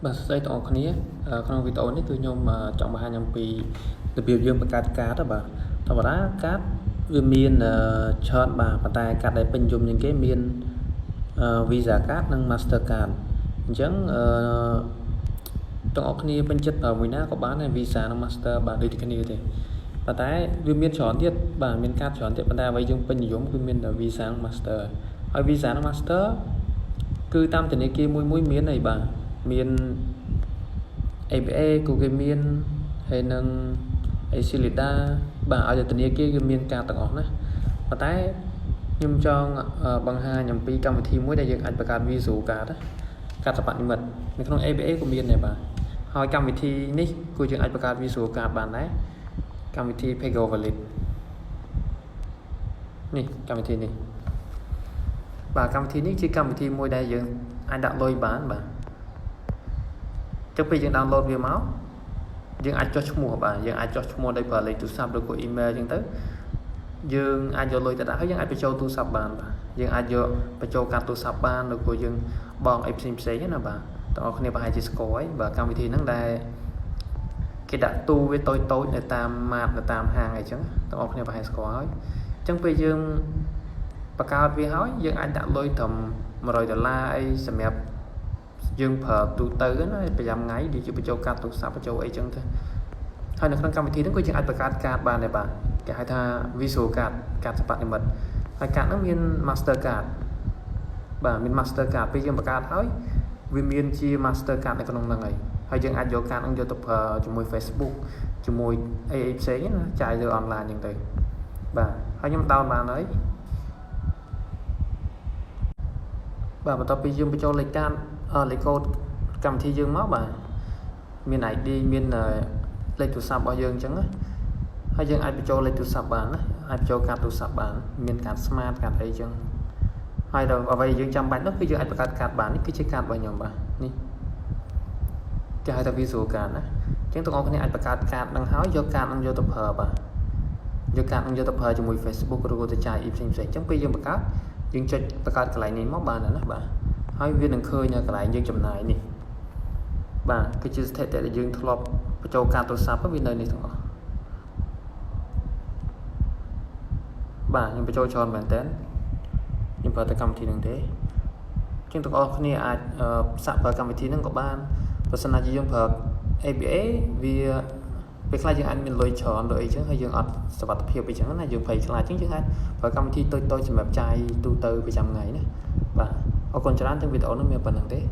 បាទសួស្តីទាំងអស់គ្នាក្នុងវីដេអូនេះគឺខ្ញុំចង់បង្ហាញអំពីរបៀបយើងបង្កើតកាតបាទធម្មតាកាតវាមានច្រើនបាទប៉ុន្តែកាតដែលពេញនិយមជាងគេមាន Visa card និង Master card អញ្ចឹងអឺទាំងអស់គ្នាពេញចិត្តមួយណាក៏បានដែរ Visa និង Master បាទដូចគ្នាទេប៉ុន្តែវាមានច្រើនទៀតបាទមានកាតច្រើនទៀតប៉ុន្តែអ្វីយើងពេញនិយមគឺមានតែ Visa និង Master ហើយ Visa និង Master គឺតាមធនាគារមួយមួយមានអីបាទមាន ABA ក៏គេមានហើយនឹង ACLEDA បាទឲ្យតែធនាគារគឺមានកាតទាំងអស់ណាប៉ុន្តែខ្ញុំចង់បង្ហាញអំពីកម្មវិធីមួយដែលយើងអាចបង្កើត Visual Card ណាកាតសិប្បនិម្មិតនៅក្នុង ABA ក៏មានដែរបាទហើយកម្មវិធីនេះគឺយើងអាចបង្កើត Visual Card បានដែរកម្មវិធី Paygo Wallet នេះកម្មវិធីនេះបាទកម្មវិធីនេះជាកម្មវិធីមួយដែលយើងអាចដាក់លុយបានបាទចឹងពេលយើង download វាមកយើងអាចចុះឈ្មោះបាទយើងអាចចុះឈ្មោះដោយប្រើលេខទូរស័ព្ទឬក៏ email ចឹងទៅយើងអាចយកលុយទៅដាក់ហើយយើងអាចបញ្ចូលទូរស័ព្ទបានបាទយើងអាចយកបញ្ចូលកាតទូរស័ព្ទបានឬក៏យើងបង់អីផ្សេងផ្សេងណាបាទទាំងអស់គ្នាប្រហែលជាស្គាល់ហើយបាទកម្មវិធីហ្នឹងដែលគេដាក់ទូវាតូចតូចនៅតាមម៉ាតនៅតាមហាងអីចឹងទាំងអស់គ្នាប្រហែលស្គាល់ហើយអញ្ចឹងពេលយើងបង្កើតវាហើយយើងអាចដាក់លុយត្រឹម100ដុល្លារអីសម្រាប់យើងប្រើទូទៅណាប្រចាំថ្ងៃដូចជាបញ្ចូលកាតទូរស័ព្ទបញ្ចូលអីចឹងទៅហើយនៅក្នុងកម្មវិធីហ្នឹងក៏យើងអាចបង្កើតកាតបានដែរបាទគេហៅថា Visual Card កាតសិប្បនិម្មិតហើយកាតហ្នឹងមាន Master Card បាទមាន Master Card ពេលយើងបង្កើតហើយវាមានជា Master Card នៅក្នុងហ្នឹងហើយហើយយើងអាចយកកាតហ្នឹងយកទៅប្រើជាមួយ Facebook ជាមួយអីអីផ្សេងណាចាយលើអនឡាញចឹងទៅបាទហើយខ្ញុំ down បានហើយបាទបន្ទាប់ពីយើងបញ្ចូលលេខកាតលេខកូដកម្មវិធីយើងមកបាទមាន ID មានលេខទូរស័ព្ទរបស់យើងអញ្ចឹងណាហើយយើងអាចបញ្ចូលលេខទូរស័ព្ទបានណាអាចបញ្ចូលកាតទូរស័ព្ទបានមានកាត smart កាតអីចឹងហើយដល់អ្វីយើងចាំបាច់នោះគឺយើងអាចបង្កើតកាតបាននេះគឺជាកាតរបស់ខ្ញុំបាទនេះគេហៅថា visual card ណាអញ្ចឹងទាំងអស់គ្នាអាចបង្កើតកាតនឹងហើយយកកាតនឹងយកទៅប្រើបាទយកកាតនឹងយកទៅប្រើជាមួយ Facebook ឬក៏ទៅចាយអីផ្សេងផ្សេងអញ្ចឹងពេលយើងបង្កើតយើងចុចបង្កើតកន្លែងនេះមកបានណាបាទហើយវានឹងឃើញនៅកន្លែងយើងចំណាយនេះបាទគឺជាស្ថិតិដែលយើងធ្លាប់បញ្ចូលកាតទូរស័ព្ទវានៅនេះទាំងអស់បាទខ្ញុំបញ្ចូលច្រើនមែនតើខ្ញុំប្រើតែកម្មវិធីហ្នឹងទេជាងទាំងអស់គ្នាអាចសាកប្រើកម្មវិធីហ្នឹងក៏បានបើសិនណាជាយើងប្រើ ABA វាពេលខ្លះយើងអាចមានលុយច្រើនឬអីចឹងហើយយើងអត់សុវត្ថិភាពអីចឹងណាយើងភ័យខ្លាចចឹងយើងអាចប្រើកម្មវិធីតូចៗសម្រាប់ចាយទូទៅប្រចាំថ្ងៃណាបាទអរគុណច្រើនទាំងវីដេអូនេះមានប៉ុណ្្នឹងទេ។